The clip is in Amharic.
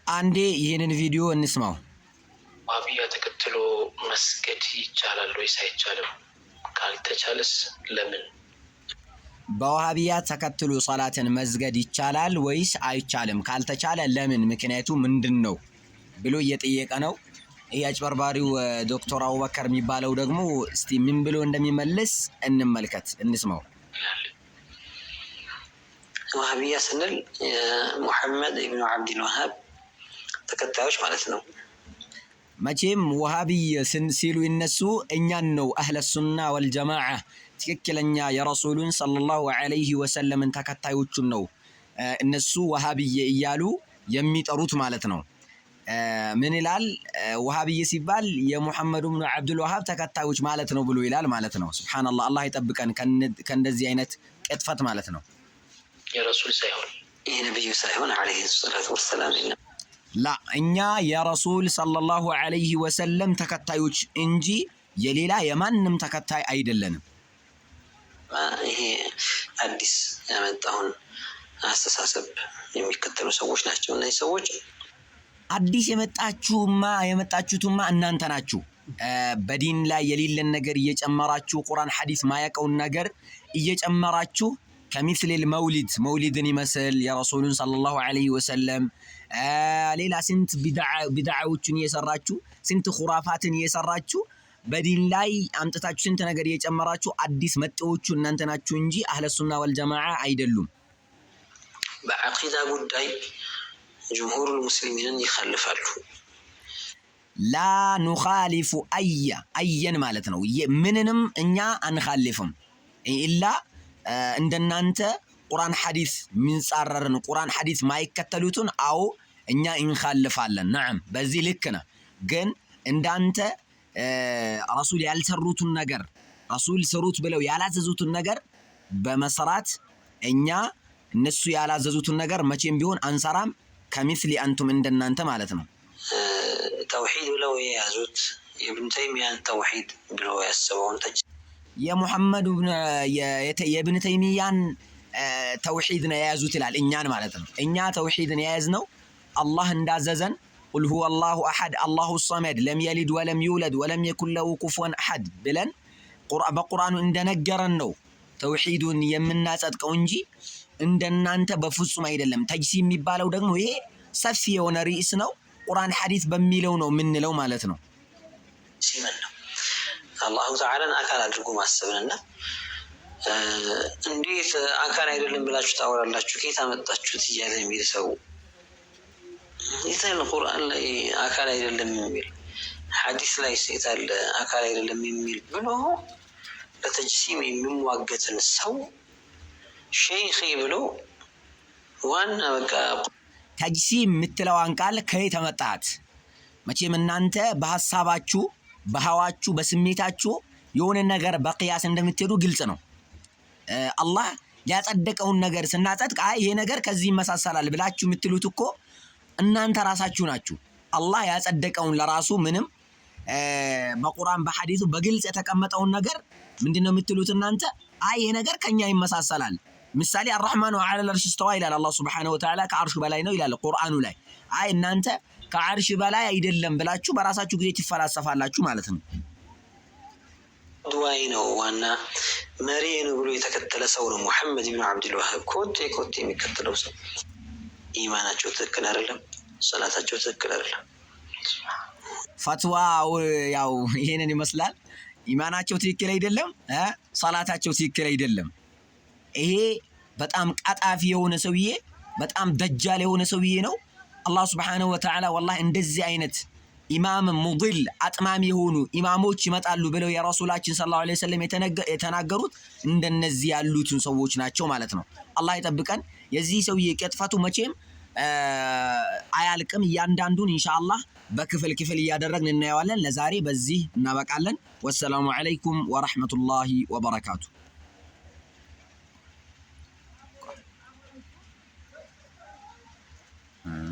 አንዴ ይህንን ቪዲዮ እንስማው። ዋሃብያ ተከትሎ መስገድ ይቻላል ወይስ አይቻልም? ካልተቻለስ ለምን? በዋሃቢያ ተከትሎ ሶላትን መስገድ ይቻላል ወይስ አይቻልም? ካልተቻለ ለምን? ምክንያቱ ምንድን ነው ብሎ እየጠየቀ ነው። ይህ አጭበርባሪው ዶክተር አቡበከር የሚባለው ደግሞ እስቲ ምን ብሎ እንደሚመልስ እንመልከት፣ እንስማው። ይላል። ዋሃቢያ ስንል የሙሐመድ ኢብኑ ዓብዲል ዋሃብ ተከታዮች ማለት ነው። መቼም ወሃቢይ ሲሉ ይነሱ እኛን ነው፣ አህለ ሱና ወልጀማዓ ትክክለኛ የረሱሉን ሰለላሁ ዐለይሂ ወሰለምን ተከታዮቹን ነው እነሱ ወሃቢይ እያሉ የሚጠሩት ማለት ነው። ምን ይላል? ወሃቢይ ሲባል የሙሐመድ ብኑ ዓብዱል ወሃብ ተከታዮች ማለት ነው ብሎ ይላል ማለት ነው። ሱብሓነላህ፣ አላህ ይጠብቀን ከእንደዚህ አይነት ቅጥፈት ማለት ነው። የረሱል ሳይሆን ይህ ነቢዩ ሳይሆን ዓለይሂ ሰላቱ ወሰላም። ላ፣ እኛ የረሱል ሰለላሁ ዐለይሂ ወሰለም ተከታዮች እንጂ የሌላ የማንም ተከታይ አይደለንም። ይሄ አዲስ ያመጣውን አስተሳሰብ የሚከተሉ ሰዎች ናቸው። እነዚህ ሰዎች አዲስ የመጣችሁትማ እናንተ ናችሁ። በዲን ላይ የሌለን ነገር እየጨመራችሁ፣ ቁርአን ሐዲስ ማያውቀውን ነገር እየጨመራችሁ፣ كمثل المولد መውሊድን ይመስል የረሱሉን ሰለላሁ ዐለይሂ ወሰለም ሌላ ስንት ቢድዓዎችን እየሰራችሁ፣ ስንት ኹራፋትን እየሰራችሁ፣ በዲን ላይ አምጥታችሁ ስንት ነገር እየጨመራችሁ አዲስ መጤዎቹ እናንተ ናችሁ እንጂ አህለ ሱና ወልጀማዓ አይደሉም። በዓቂዳ ጉዳይ ጅምሁሩል ሙስሊሚንን ይኸልፋሉ። لا نخالف أيا ማለት ነው። ምንንም እኛ አንኻሊፍም ኢላ እንደናንተ ቁርአን ሐዲስ የሚንጻረርን፣ ቁርአን ሐዲስ ማይከተሉትን አዎ እኛ እንኻልፋለን። ነዓም፣ በዚህ ልክ ነህ። ግን እንዳንተ ረሱል ያልሰሩትን ነገር፣ ረሱል ስሩት ብለው ያላዘዙትን ነገር በመስራት እኛ እነሱ ያላዘዙትን ነገር መቼም ቢሆን አንሰራም። كمثل أنتم እንደናንተ ማለት ነው። ተውሒድ ብለው የያዙት የኢብኑ ተይሚያን ተውሒድ ብሎ ያሰበውን የሙሐመድ የኢብን ተይሚያን ተውሂድ ነው የያዙት ይላል፣ እኛን ማለት ነው። እኛ ተውሂድን የያዝነው አላህ እንዳዘዘን قل هو الله أحد الله الصمد لم يلد ولم يولد ولم يكن له كفوا أحد ብለን በቁርአኑ እንደነገረን ነው ተውሂዱን የምናጸድቀው እንጂ እንደናንተ በፍጹም አይደለም። ተጅሲም የሚባለው ደግሞ ይሄ ሰፊ የሆነ ርዕስ ነው። ቁርአን ሐዲስ በሚለው ነው የምንለው ማለት ነው። ሲመን ነው አላሁ ተዓላን አካል አድርጎ ማሰብንና እንዴት አካል አይደለም ብላችሁ ታወራላችሁ? ከየት አመጣችሁት? እያለ የሚል ሰው የታለ? ቁርአን ላይ አካል አይደለም የሚል፣ ሐዲስ ላይ የታለ አካል አይደለም የሚል ብሎ ለተጅሲም የሚሟገትን ሰው ሼይኼ ብሎ ዋና በቃ ተጅሲም የምትለዋን ቃል ከየት አመጣት? መቼም እናንተ በሀሳባችሁ፣ በሀዋችሁ፣ በስሜታችሁ የሆነ ነገር በቅያስ እንደምትሄዱ ግልጽ ነው። አላህ ያጸደቀውን ነገር ስናጸድቅ አይ ይሄ ነገር ከዚህ ይመሳሰላል ብላችሁ የምትሉት እኮ እናንተ ራሳችሁ ናችሁ። አላህ ያጸደቀውን ለራሱ ምንም በቁርአን በሐዲሱ በግልጽ የተቀመጠውን ነገር ምንድን ነው የምትሉት እናንተ? አይ ይሄ ነገር ከኛ ይመሳሰላል። ምሳሌ الرحمن على العرش استوى ይላል፣ አላህ ሱብሓነሁ ወተዓላ ከአርሹ በላይ ነው ይላል ቁርአኑ ላይ። አይ እናንተ ከአርሽ በላይ አይደለም ብላችሁ በራሳችሁ ጊዜ ትፈላሰፋላችሁ ማለት ነው። ድዋይ ነው፣ ዋና መሪ ነው ብሎ የተከተለ ሰው ነው ሙሐመድ ብን ዓብድልዋሃብ። ኮቴ ኮቴ የሚከተለው ሰው ኢማናቸው ትክክል አይደለም፣ ሰላታቸው ትክክል አይደለም። ፈትዋ ያው ይሄንን ይመስላል። ኢማናቸው ትክክል አይደለም፣ ሰላታቸው ትክክል አይደለም። ይሄ በጣም ቀጣፊ የሆነ ሰውዬ፣ በጣም ደጃል የሆነ ሰውዬ ነው። አላህ ሱብሓነሁ ወተዓላ ወላሂ እንደዚህ አይነት ኢማም ሙድል አጥማሚ የሆኑ ኢማሞች ይመጣሉ ብለው የረሱላችን ሰለላሁ ዐለይሂ ወሰለም የተናገሩት እንደነዚህ ያሉትን ሰዎች ናቸው ማለት ነው። አላህ ይጠብቀን። የዚህ ሰውዬ ቅጥፈቱ መቼም አያልቅም። እያንዳንዱን ኢንሻአላህ በክፍል ክፍል እያደረግን እናየዋለን። ለዛሬ በዚህ እናበቃለን። ወሰላሙ ዐለይኩም ወረሕመቱላሂ ወበረካቱ።